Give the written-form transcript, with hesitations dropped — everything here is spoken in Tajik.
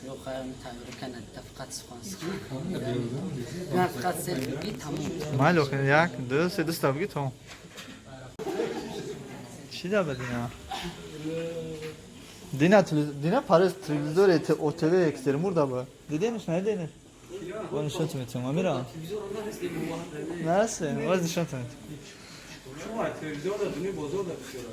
Ё хайр, тайёрӣ канад, фақат сухан. На фақат се бигӣ, тамом. Майли, охи, як, ду, се, дуста бигӣ, тамом. Чӣ даба дина? Дина, дина парез телевизори ОТВ Екатеринбург даба. Дидениш, надидениш? Бо нишонтон метавонам, Амира? Нарасе, боз нишонтон метавонам. Телевизор да дуни бозор да бисёр.